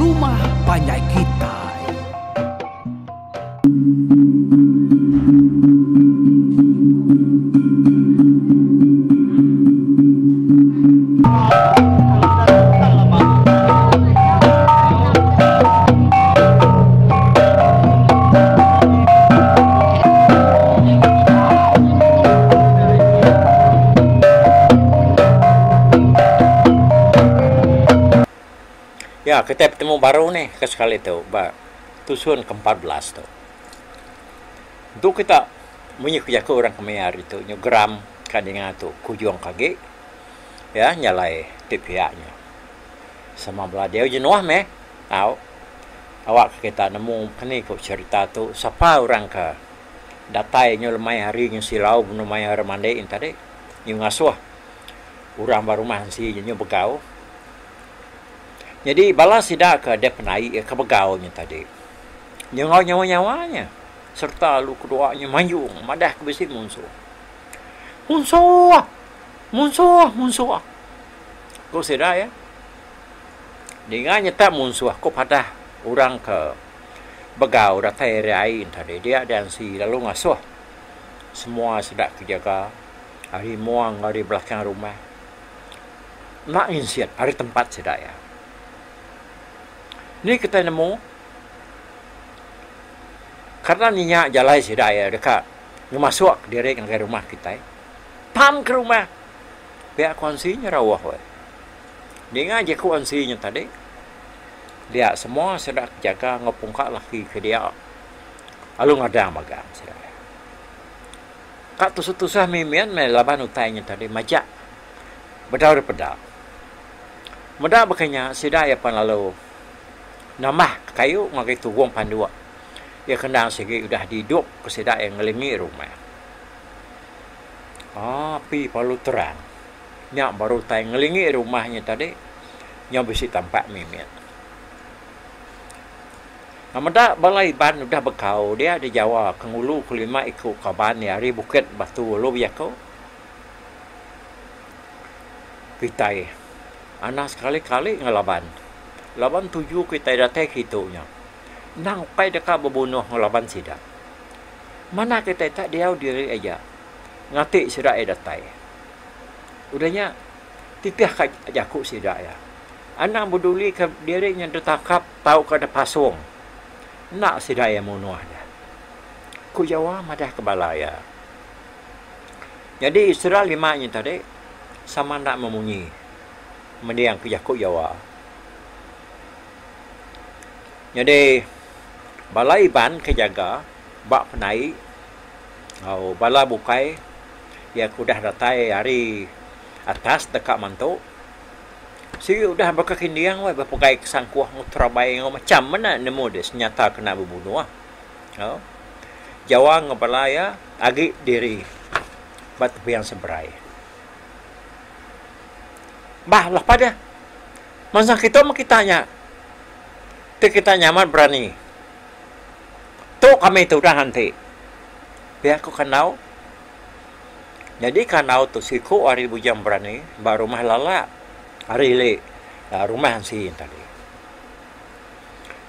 rumah panjai kitai. Ya, kitai betemu baru nih ke sekali tu ba tusun ke 14 tu. Entu kita munyi ku jaku orang ke maya hari tu nyu geram ka ninga tu kujung ke agi ya nyalai ti pia nya. Sama bala diau jenuh meh tau awak ke kita nemu keni ku cherita tu sapa orang ke datai nyu lemai hari nyu silau benung maya hari mandi tadi nyu ngasuh orang ba rumah ensi nyu begau. Nyadi bala sida ke deh penai ke begau nya tadi nya enggau nyawa-nyawa nya sereta lalu kedua nya mayung madah ke bisi munsuh. Munsuh! Munsuh! Munsuh! Ku sida iya. Ninga nyeta munsuh ku padah orang ke begau datai ari ai tadi dia diansi lalu ngasuh semua sida ke jaga ari mua enggau ari belakang rumah. Enda nginsit ari tempat sida iya. Ni kitai nemu kada ninya jalai sida iya deka ngemasuk diri ngagai rumah kitai. Pam ke rumah pia ku ansi nyerauh weh. Ninga jaku ansi nya tadi dia semua sida ke jaga enggau pungka laki ke dia lalu ngadang magang sida iya. Ka tusah-tusah mimit meh laban utai nya tadi majak bedau dep peda. Meda baka nya sida iya pan lalu nambah ke kayu ngagai tugung panduk iya ke endang sigi udah diidup ke sida iya ngelingi rumah. Api perlu terang nya baru utai ngelingi rumah nya tadi nyau bisi tampak mimit. Meda bala Iban udah bekau dia dijawa ke ngulu ke lima iku kaban iya ari Bukit Batu lalu bejaku. Kitai anang sekali-kali ngelaban laban tuju kitai datai kitu nya endang ukai deka bebunuh ngelaban sida. Manah kitai tak diau diri aja ngati sida iya datai. Udah nya titih ka jaku sida iya. Anang beduli ka diri nya ditangkap tauka dipasung enda sida iya munuh deh. Ku Jawa madah ka bala iya. Nyadi sida lima nya tadi sama enda memunyi mending ke jaku Jawa. Nyadi bala Iban ke jaga ba penai enggau bala bukai iya ke udah datai ari atas deka mantu sigi udah baka kinding weh bepegai ke sangkuh enggau terabai enggau macam mene nemu deh senyata kena bebunuh. Jawa enggau bala iya agi diri ba tebing seberai. Bah lapa deh mansang kitu meh kita nya ti kita nyaman berani. Tu kami tu udah nganti pia ku Kandau. Nyadi Kandau tu siku ari Bujang Berani ba Rumah Lalak ari ili rumah Ansi tadi.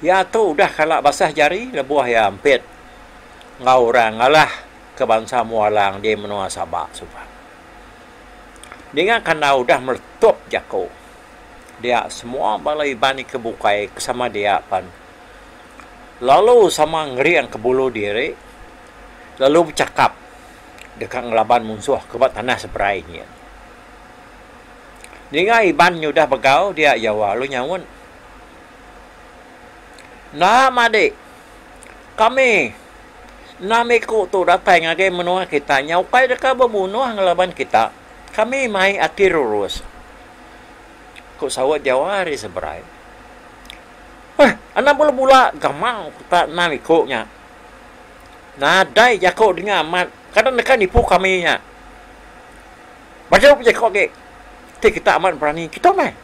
Iya tu udah kala basah jari lebuh iya ampit enggau orang ngalah ke bansa Mualang di menua Sabak suba. Ninga Kandau udah meletup jaku dia semua bala Iban ke bukai ke sama dia pan lalu sama ngering ke bulu diri lalu bechakap deka ngelaban munsuh ke ba tanah seberai nyin. Ninga Iban nyudah begau dia Jawa lalu nyaut. Enda madik. Kami enam iku tu datai ngagai menua kita nya ukai deka bebunuh ngelaban kita. Kami mai ati rurus, ku saut Jawa ari seberai. Weh, anang bula-bula gamang kita enam iku nya. Nadai jaku dinga amat kada neka nipu kami nya. Badu bejaku agi ti kita amat berani kitu meh.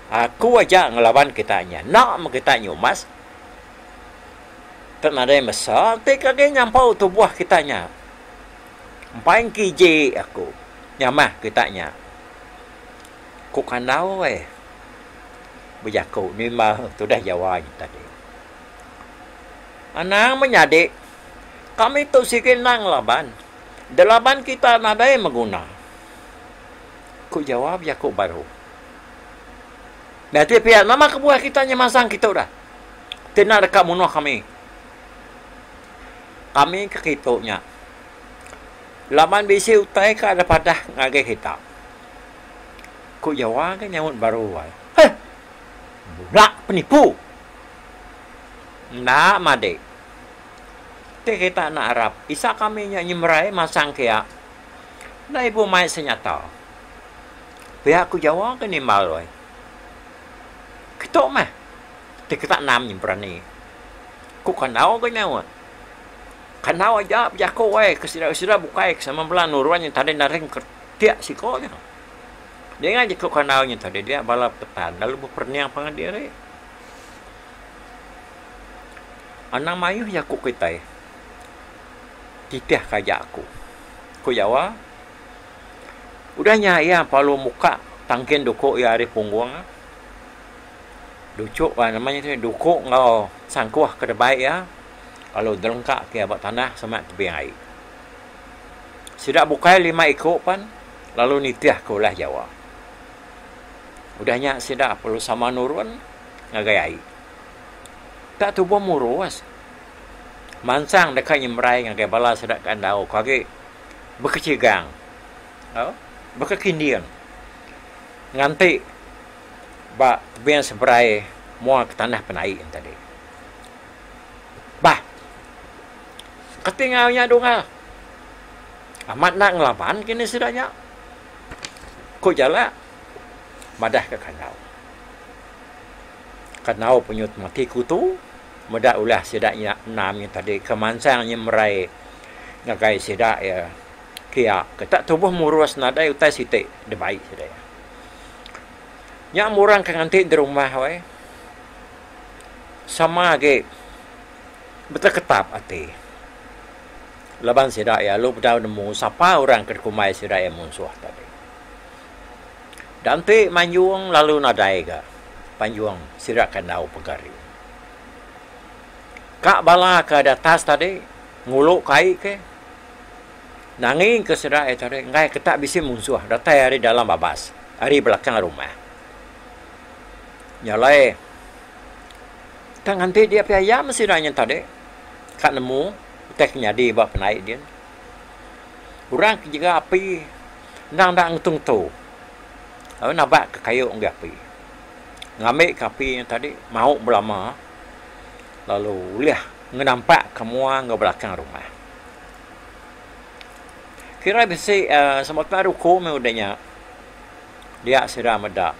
Aku aja ngelaban kita nya. Enda meh kita nyumas. Tek nadai mesa ti ke agi nyampau tubuh kita nya. Empai engkiji aku nyamah kita nya. Ku Kandau eh. Bejaku nimbal tudah Jawa nya tadi. Anang menyadi, kami tu sigi enda ngelaban. Delaban kita nadai meguna. Ku Jawa bejaku baru. Nyadi pia nama kebuah kita nya masang kitu dah. Ti enda deka munuh kami. Kami ke kitu nya laban bisi utai ka da padah ngagai kita. Ku Jawa ga nyaut baru ai. Heh! Bula penipu! Enda madik. Ti kita enda arap, isa kami nya nyemerai masang kia. Enda ibuh mai senyata. Pia ku Jawa ga nimbal ai. Ketu meh ti kita enam nya berani. Ku Kandau ga nyaut. Kandau aja bejaku ai ke sida-sida bukai ke sama bela nurun nya tadi naring ke Tiak siko nya. Dinga jaku kandau nya tadi dia bala petan lalu beperening pangan diri. Anang mayuh jaku kitai titih ka aja aku, ku Jawa. Udah nya iya perlu muka tangkin duku iya ari punggung. Duchuk nama nya tadi duku enggau sangkuh ke dibai iya lalu dilengka ke iya ba tanah semak tebing ai. Sida bukai lima iku pan lalu nitihka ulah Jawa. Udah nya sida perlu sama nurun ngagai ai. Tak tubuh murus mansang deka nyemerai ngagai bala sida ke andau ke agi bekechigang au bekekinding nganti ba tebing seberai mua ke tanah penai tadi. Bah. Kati enggau nya dunggal. Amat enda ngelaban kini sida nya. Ku Jalak madahka Kandau. Kandau penyut mati kutu meda ulah sida nya enam nya tadi ke mansang nyemerai ngagai sida iya kia ke tak tubuh murus nadai utai siti dibai sida iya. Nya murang ke nganti di rumah weh sama agi. Beteketap ati laban sida iya lalu bedau nemu sapa orang ke dikumbai sida iya munsuh tadi. Da enti manjung lalu nadai ga panjung sida ke enggau pegari. Ka bala ke di atas tadi ngulu ke ai ke nangi ke sida iya tadi enggai ke tak bisi munsuh datai ari dalam babas ari belakang rumah. Nya alai. Tang enti dia pia iya meh sida nya tadi ka nemu utai ke nyadi ba penai din. Orang ke jega api endang enda ngetu ngetu lalu nabak ke kayu enggau api. Ngambi ke api nya tadi mau belama lalu ulih ngenampak ke mua enggau belakang rumah. Kira bisi uhh semua ruku meh udah nya dia sida meda.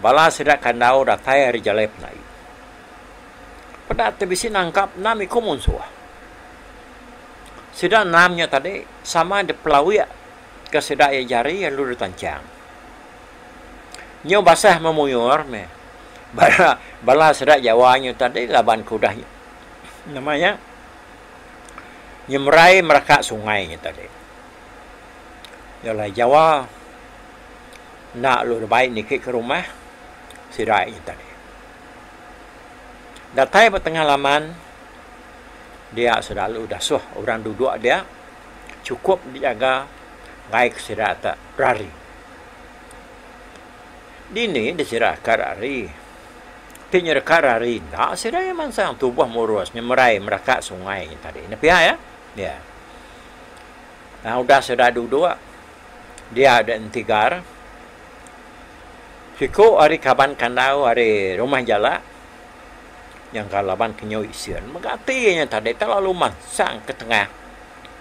Bala sida kandau datai ari jalai penai. Peda ti bisi nangkap enam iku munsuh. Sida enam nya tadi sama dipelawik ke sida iya jari lalu ditanchang. Nyau basah memuyur meh bala bala sida jawa nya tadi laban ke udah nama nya nyemerai meraka sungai nya tadi. Nya alai jawa. Enda lalu dibai niki ke rumah sida nya tadi. Datai ba tengah laman dia sida lalu dasuh orang duduk dia chukup dijaga enggai ke sida te rari. Dini deh sida ka rari. Ti nyereka rari enda sida iya mansang tubuh murus nyemerai meraka sungai nya tadi. Ne pia iya. Ya. Tang udah sida duduk. Dia da entigar. Siku ari kaban kandau ari Rumah Jalak nyangka laban ke nyau isin mega ati iya nya tadi terlalu mansang ke tengah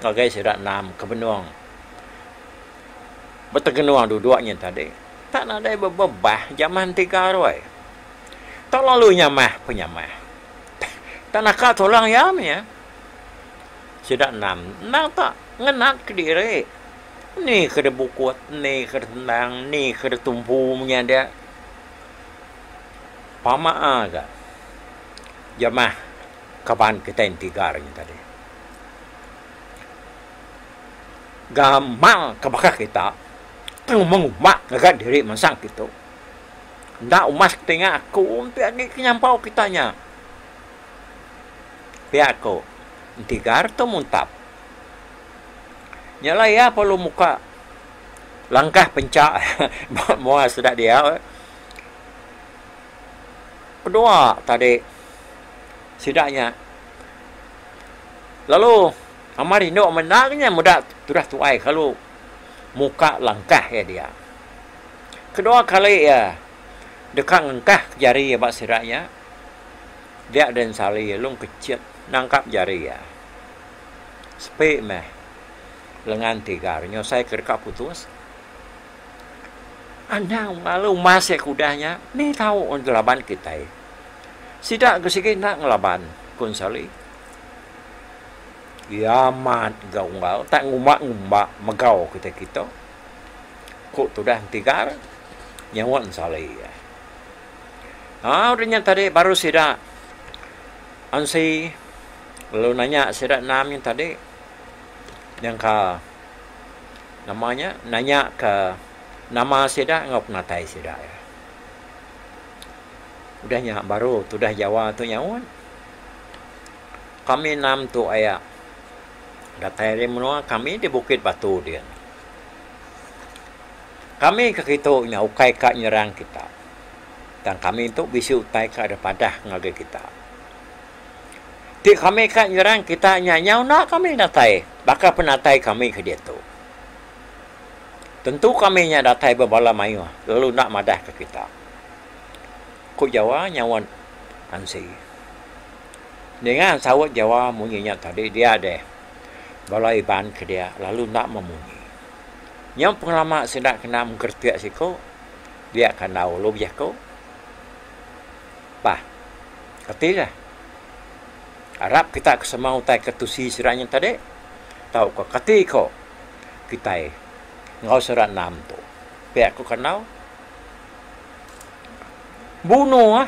ngagai sida enam ke benung betegenung duduk nya tadi. Tak nadai bebebah jamah entigar weh. Terlalu nyamah penyamah. Tak naka tulang iya mih iya. Sida enam endang tak ngenat kediri. Ni ke dibukut, ni ke ditendang, ni ke ditumpu menya dia. Pama ga jamah kaban kitai entigar nya tadi. Gamal ke baka kita tang mengumba ngaga diri mansang kitu. Enda umas ke tinga aku enti agi ke nyampau kita nya. Pia ko Entigar tu muntap. Nya alai iya perlu muka langkah pencha ba mua sida dia. Kedua tadi sida nya lalu amat rindu menda nya meda tudah tuai kalu muka langkah iya dia. Kedua kali iya deka ngengkah jari iya ba sida nya dia den sali lalu ngkechit nangkap jari iya. Sepi meh lengan tigar nyusai ke deka putus. Anang lalu masih ke udah nya ni tau ngelaban kitai. Sida ke sigi enda ngelaban, ku Ensali. Iya amat ga unggal tak ngumba ngumba megau kitai kitu, ku tudah Entigar nyaut Ensali. Au udah nya tadi baru sida Ansi lalu nanya sida enam nya tadi nyangka. Nama nya nanya ka nama sida enggau penatai sida iya. Udah nya baru tudah Jawa tu nyaut. Kami enam tu aya datai ari menua kami di Bukit Batu din. Kami ke kitu nya ukai ka nyerang kita. Tang kami tu bisi utai ka deh padah ngagai kita. Ti kami ka nyerang kita nya nyau enda kami datai baka penatai kami ke diatu. Tentu kami nya datai bebala mayuh lalu enda madah ke kita. Ku Jawa nyaut Ansi. Ninga saut Jawa munyi nya tadi dia deh bala Iban ke dia lalu enda memunyi. Nyau pengelama sida kena mengkeretik siku dia kandau lalu bejaku. Bah. Kati lah. Arap kita ke semua utai ke tusi sida nya tadi tauka kati ko kitai enggau sida enam tu. Pia ku Kandau. Bunuh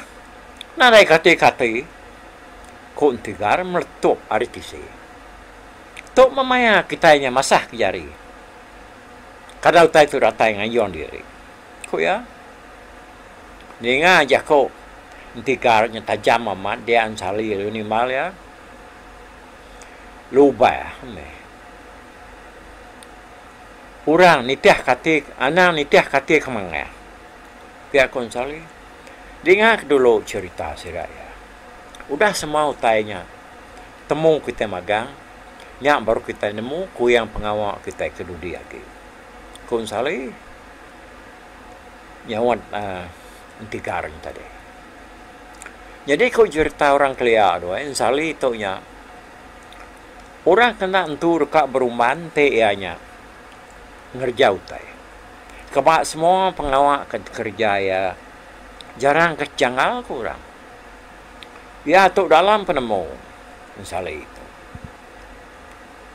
nadai kati-kati ku Entigar meletup ari tisi. Tu meh maya kitai nya masah ke jari. Kada utai tu datai ngayun diri. Ku iya. Ninga jaku entigar nya tajam amat dia ensali lalu nimbal iya. Lubah meh. Orang nitih ke ati anang nitih ke ati ke mangah. Pia ku ensali. Dinga ke dulu cherita sida iya. Udah semua utai nya temu kitai magang nya baru kitai nemu kuing pengawa kitai ke dudi agi. Ku ensali. Nyaut uhh entigar nya tadi. Nyadi ku jerita orang kelia tu eh ensali tu nya orang ke enda entu deka berumban ti iya nya ngereja utai. Keba semua pengawa ke dikereja iya jarang ke janggal ku orang. Iya tu dalam penemu ensali tu.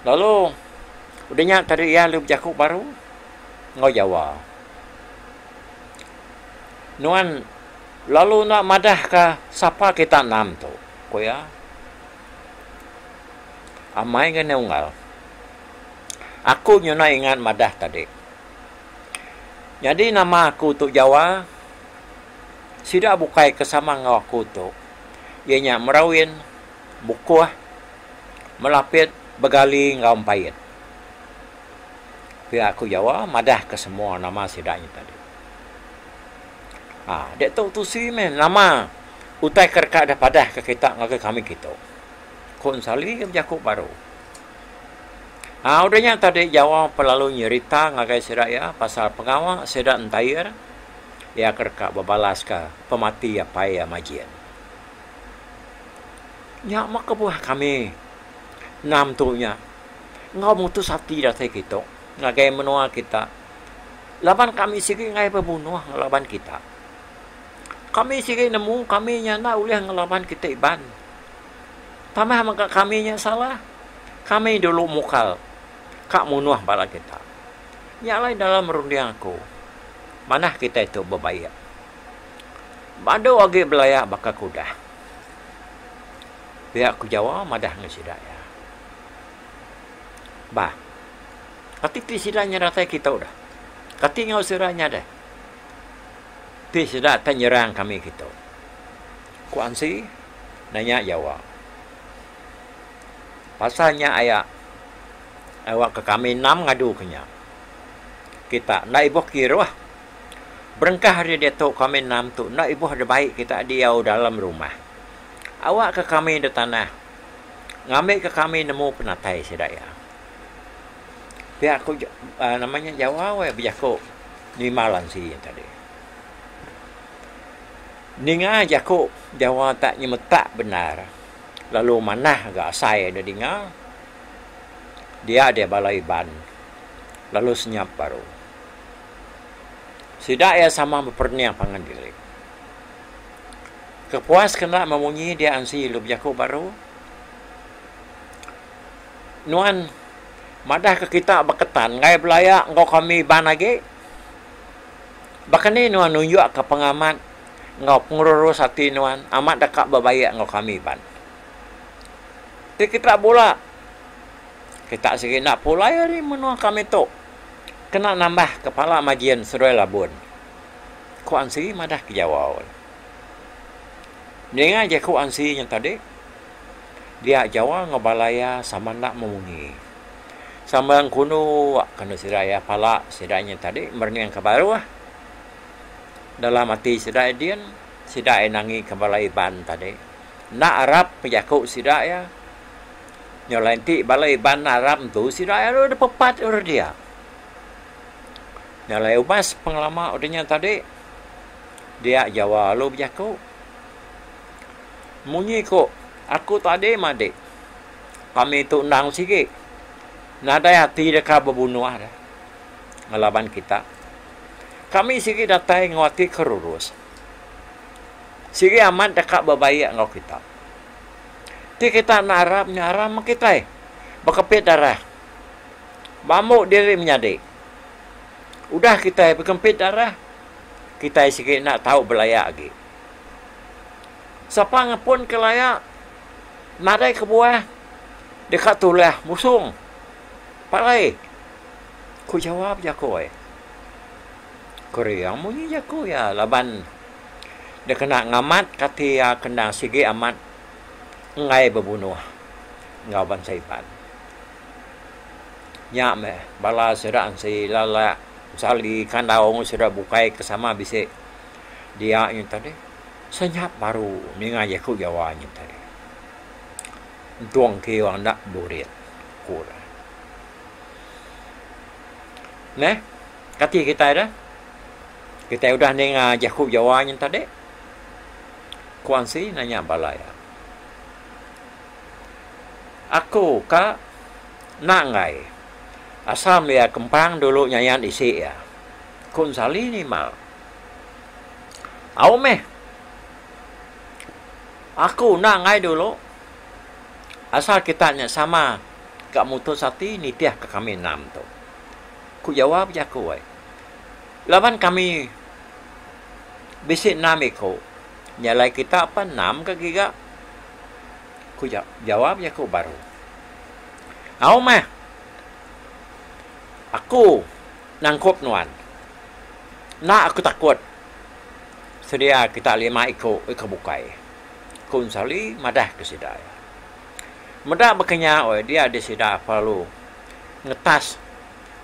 Lalu udah nya tadi iya lalu bejaku baru enggau Jawa. Nuan lalu enda madahka sapa kita enam tu, ku iya. Amai ga nya unggal. Aku nyuna ingat madah tadi. Nyadi nama aku tu Jawa, sida bukai ke sama enggau aku tu iya nya Merawin, Bukuh, Melapit, Begali enggau Empait. Pia ku Jawa madah ke semua nama sida nya tadi. Ha diatu tusi meh nama utai ke deka deh padah ke kita ngagai kami kitu. Ku Ensali ke bejaku baru. Ha udah nya tadi Jawa pelalu nyerita ngagai sida iya pasal pengawa sida entair iya ke deka bebalas ke pemati apai iya Majin. Nya meh kebuah kami enam tu nya. Enggau mutus ati datai kitu ngagai menua kita laban kami sigi enggai bebunuh ngelaban kita. Kami sigi nemu kami nya enda ulih ngelaban kita Iban. Tambah mega kami nya salah. Kami dulu mukal ka munuh bala kita. Nya alai dalam runding aku manah kitai tu bebaik. Badu agi belaya baka ke udah. Pia ku Jawa madah enggau sida iya. Bah. Kati ti sida nya datai kitu dah. Kati enggau sida nya deh. Ti sida te nyerang kami kitu? Ku Ansi nanya Jawa. Pasal nya aya awakka kami enam ngadu ke nya. Kita enda ibuh kiruh. Berengkah ari diatu kami enam tu enda ibuh dibai kita diau dalam rumah. Awakka kami da tanah ngambika kami nemu penatai sida iya. Pia ku nama nya Jawa weh bejaku nimbal ansi nya tadi. Ninga jaku Jawa tak nyemetak bendar lalu manah ga asai ne dinga dia deh bala Iban lalu senyap baru. Sida iya sama beperening pangan diri. Kepuas kena memunyi dia ansi lalu bejaku baru. Nuan madahka kita Baketan enggai belaya enggau kami Iban agi? Baka ni nuan nunjukka pengamat enggau pengerurus ati nuan amat deka bebaik enggau kami Iban? Ti kita bula, kita sigi enda pulai ari menua kami tu kena nambahka pala Majin seduai Labun, ku Ansi madah ke Jawau. Ninga jaku Ansi nya tadi, Dia Jawa enggau bala iya sama enda memunyi. Sama engkunu kenu sida iya pala sida nya tadi merening ke baruh. Dalam ati sida iya din, sida iya nangi ke bala Iban tadi. Enda arap ke jaku sida iya. Nyau lain ti bala Iban enda arap entu sida iya lalu dipepat orang dia. Nyau alai ubas pengelama udah nya tadi, dia Jawa lalu bejaku. Munyi ko aku tadi madik. Kami tu endang sigi nadai ati deka bebunuh deh ngelaban kita. Kami sigi datai enggau ati ke rurus. Sigi amat deka bebaik enggau kita. Ti kita enda arap nya aram meh kitai bekepit darah. Bambu diri menyadi. Udah kitai bekempit darah kitai sigi enda tau belaya agi. Sapa ngepun ke laya nadai kebuah deka tulah musung palai, ku jawab jaku ai. Kering munyi jaku iya laban dikena ngamatka ati iya ke endang sigi amat enggai bebunuh enggau bansa Iban. Nya meh bala sida ensi lalak Sali Kandau enggau sida bukai ke sama bisi dia nya tadi. Senyap baru ninga jaku Jawa nya tadi. Entung ke orang enda burit, ku orang. Neh, kati kitai deh. Kitai udah ninga jaku Jawa nya tadi. Ku Ansi nanya bala iya. Aku ka enda enggai. Asal iya kempang dulu nyayan isi iya, ku Ensali nimbal. Au meh. Aku enda enggai dulu. Asal kita nya sama ka mutus ati nitih ka kami enam tu. Ku Jawa bejaku ai. Laban kami bisi enam iku, nya alai kita pan enam ka giga. Ku Jawa bejaku baru. Au meh. Aku nangkup nuan. Enda aku takut sedia kita lima iku ke bukai, ku Ensali madah ke sida iya. Meda baka nya oi dia deh sida perlu ngetas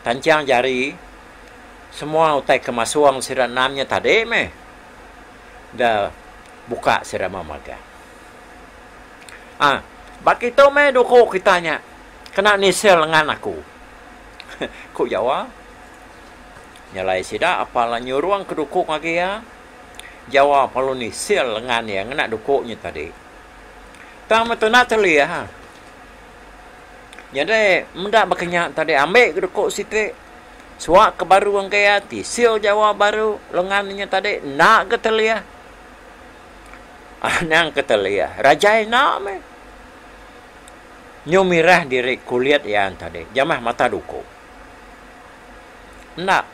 tanchang jari semua utai ke masung sida enam nya tadi meh da buka sida memagang. Aa ba kitu meh duku kita nya kena nisil lengan aku, ku Jawa. Nyelai sida apan la nyurung ke duku ngagai iya. Jawa perlu nisil lengan iya ngena duku nya tadi. Tang meh tunda telih ha. Nyadi meda baka nya tadi ambi ke duku siti suak ke baru enggai iya tisil Jawa baru lengan nya tadi enda ke telih. Anang ke telih rajai enda meh. Nyu mirah diri kulit iya tadi jamah mata duku. Enda.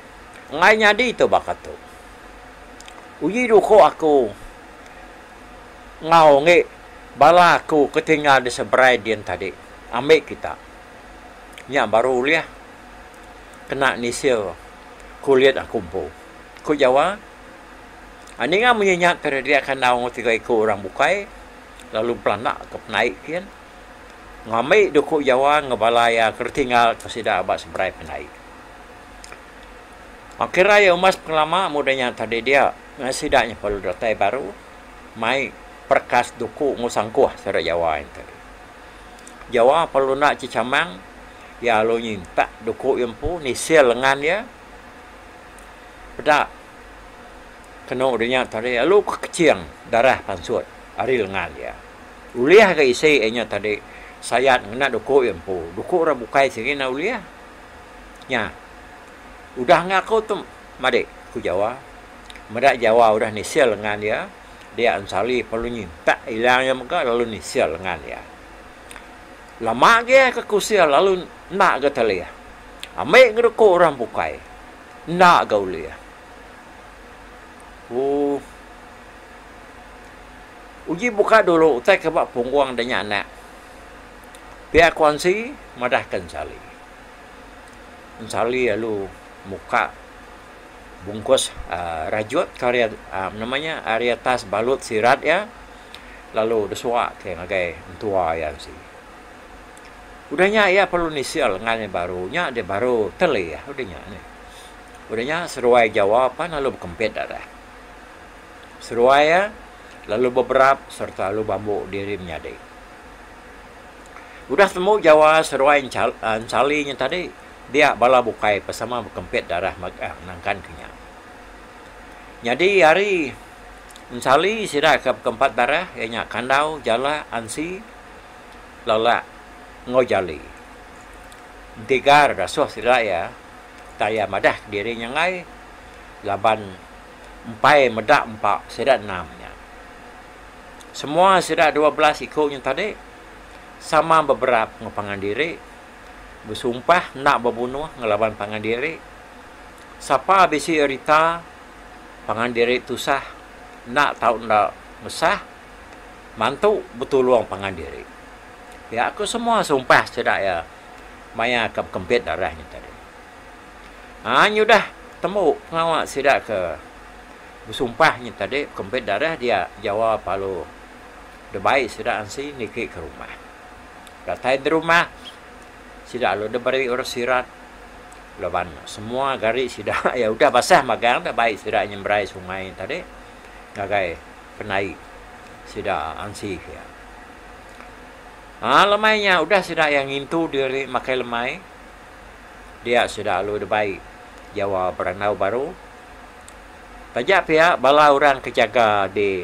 Enggai nyadi tu baka tu. Uji duku aku enggau enggi bala aku ke tinggal di seberai din tadi ambi kita. Nya baru ulih kena nisil kulit aku empu, ku Jawa. Ninga munyi nya tadi dia kandau enggau tiga iku orang bukai lalu belanda ke penaik kin ngambi duku Jawa enggau bala iya ke ditinggal ke sida ba seberai penaik. Kira iya umbas pengelama mudah nya tadi dia sida nya perlu datai baru mai perekas duku enggau sangkuh sida Jawa nya tadi. Jawa perlu enda chechamang iya lalu nyintak duku iya empu nisil lengan iya peda Kenu udah nya tadi lalu ke keching darah pansut ari lengan iya. Ulih ga isi iya nya tadi sayat ngena duku iya empu. Duku orang bukai sigi enda ulih. Nya. Udah ngaku tu madi, ku Jawa. Meda Jawa udah nisil lengan iya, dia Ensali perlu nyintak ilang iya mega lalu nisil lengan iya. Lama agi iya ke kusil lalu enda ga telih. Ambi ga duku orang bukai enda ga ulih. Ooh. Uji buka dulu utai ke ba punggung da nya anak. Pia ku Ansi madahka Ensali. Ensali lalu muka bungkus uhh rajut ke ari uhh nama nya ari atas balut sirat iya lalu desuak ke ngagai entua iya Ansi. Udah nya iya perlu nisil ngan iya baru nya deh baru telih udah nya neh. Udah nya seruai Jawa pan lalu bekempit darah. Seruai iya lalu beberap sereta lalu bambu diri menyadi. Udah tembu Jawa seruai Enchali nya tadi dia bala bukai pa sama bekempit darah magang nangkan ke nya. Nyadi hari Enchali sida ke bekempat darah iya nya Kandau, Jala, Ansi, Lelak enggau Jali. Entigar dasuh sida iya taya madah kediri nyenggai laban empai meda empa sida enam nya. Semua sida 12 iku nya tadi sama beberap enggau pangan diri besumpah enda bebunuh ngelaban pangan diri. Sapa bisi rita pangan diri tusah enda tau enda ngesah mantu betulung pangan diri. Pia ku semua sumpah sida iya maya ke bekempit darah nya tadi. Aa nyudah tembu pengawa sida ke besumpah nya tadi bekempit darah dia Jawa Palu dibai sida ansi niki ke rumah. Datai di rumah sida lalu diberi orang sirat laban semua gari sida iya udah basah magang dah bai sida nyemerai sungai nya tadi ngagai penai sida ansi ke. Haa lemai nya udah sida iya ngintu diri makai lemai dia sida lalu dibai Jawa berandau baru. Taja pia bala orang ke jaga di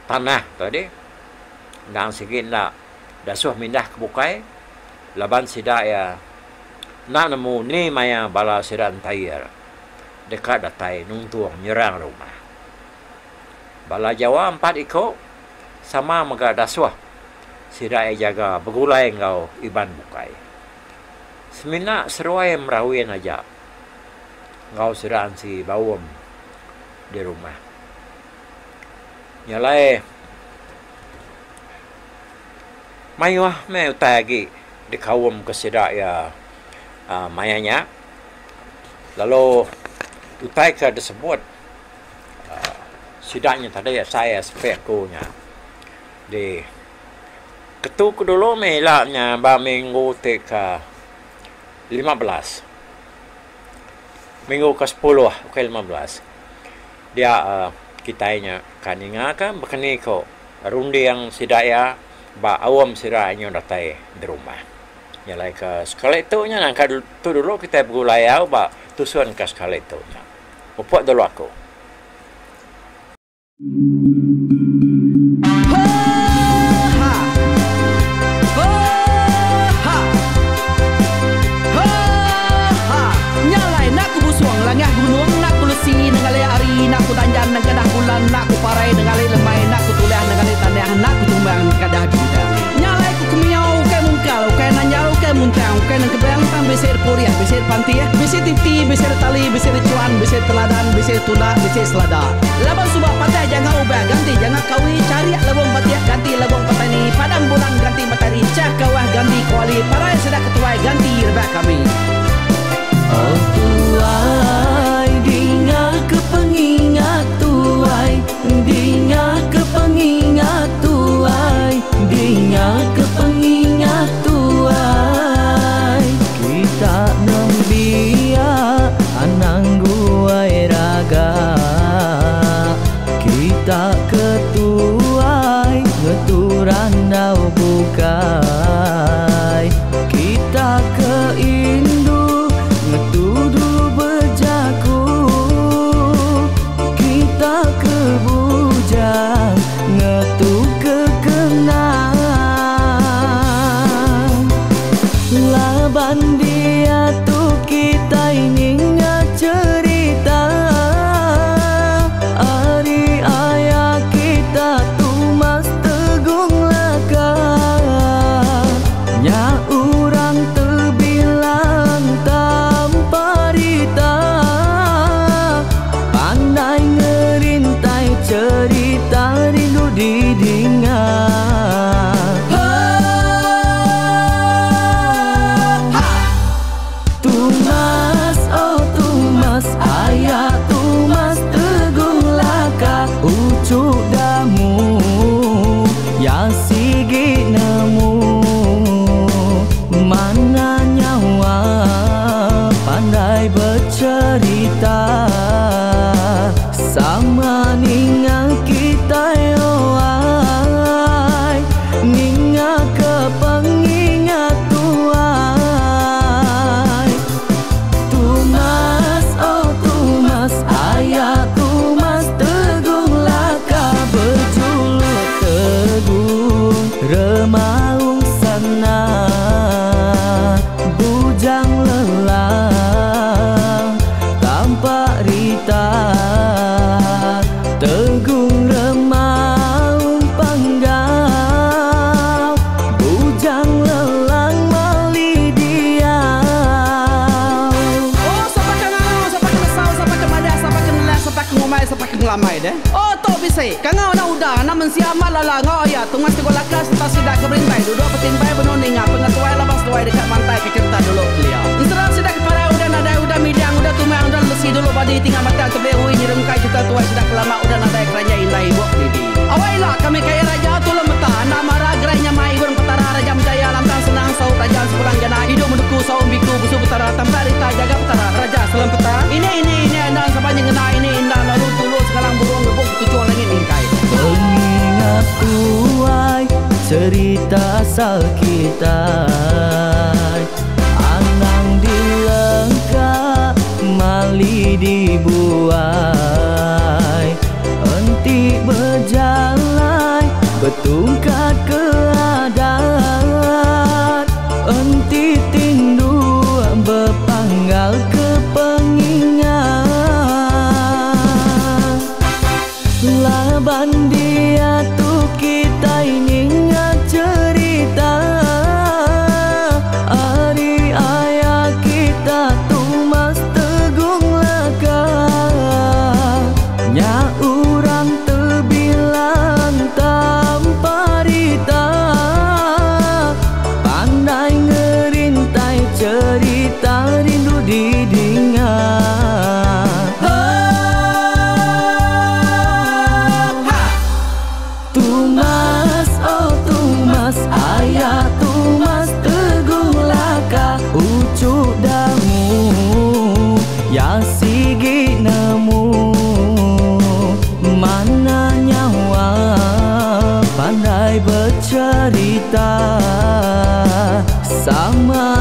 tanah tadi endang sigi enda dasuh mindah ke bukai laban sida iya enda nemu ni maya bala sida entair deka datai nuntung nyerang rumah. Bala Jawa empat iku sama mega dasuh sida iya jaga begulai enggau Iban bukai. Semina seruai merawin aja enggau sida ansi baum di rumah. Nya alai mayuh meh utai agi dikaum ke sida iya uhh maya nya lalu utai ke disebut. Sida nya tadi asai asepek aku nya di ketu ku dulu meh ila nya ba minggu ti ka 15 minggu ka sepuluh ukai 15 dia uhh kitai nya ka ninga ka baka ni ko runding sida iya ba aum sida inya datai dirumah. Nya alai ka sekali tu nya nangka tu dulu kitai begulai au ba tusun ka sekali tu nya. Mupuk dulu aku. Nya alai enda ku busung langah gunung enda ku lesi nengali hari enda ku danjan nengkadah bulan enda ku parai nengali lemai enda ku tulah nengali tanah enda ku tumbang nengkadah bintang. Nya alai ku kemiau ukai mungkal ukai nanjal ukai muntang ukai nengkebang tang bisi repurih bisi repantih bisi titi bisi retali bisi rechuan bisi teladan bisi tunda bisi selada. Laban suba patah jangka ubah ganti jangka kawi charik lebung batik ganti lebung petani padam bulan ganti matahari chah kawah ganti kuali parai sida ketuai ganti rebak kami. Oh tuai dinga ke pengingat tuai. Lakai. Kita ke indu ngetu dulu bejaku, kita ke bujang ngetu ke kenang. Laban diatu kitai ninga cherita ari aya kita Tumas Tegung Laka. Nya urang tebilang tanpa rita, pandai ngerintai cherita rindu didinga. Tumas, oh Tumas, aya Tumas Tegung Laka, uchu damu ya sigi nemu. Mana nyawa pandai bercerita, sama ninga kita oai, ninga ke pengingat tuai. Tumas, oh Tumas, aya Tumas Tegung Laka, berjuluk Tegung Remaung sana, bujang lelang tanpa rita. Tegung Remaung Panggau, bujang lelang mali diau. Oh, sapa ke ngangau, sapa ke nesau, sapa ke madah, sapa ke nelah, sapa ke ngumbai, sapa ke ngelamai deh. Oh, tu bisi. Kangau anak uda, anak mensia amat lala ngau aya Tumas Tegung Laka sereta sida ke berintai duduk betimbai benung ninga pengetuai laban seduai deka mantai ke cherita dulu kelia. Ensera sida ke parai udah nadai udah midang udah tumang udah lesi dulu badi tinggal matang tebih ui nyerungkai cherita tuai sida ke lama udah nadai keranjai indai ibuk didi. Awai ila kami kaya raja tulung meta enda mara gerai nyamai ibun petara raja menjaya lantang senang saut raja sepulang jana hidup menduku saum biku busu petara tampak rita jaga petara raja selam peta. Ini ini ini endang sapa nyengena ini indah lalu tulu sekalang burung gebuk tujuh langit mingkai. Pengingat tuai cerita asal kita, anang dilengka mali dibuai. Enti berjalai betungkat keadaan, enti tindu bepanggal ke pengingat. Laban dia tu kita ninga cerita ari aya kita Tumas Tegung Laka. Nya urang tebilang tanpa rita, pandai ngerintai cerita rindu didinga. Tumas, oh Tumas, aya Tumas Tegung Laka, ucu damu ya sigi nemu. Mana nyawa pandai bercerita, sama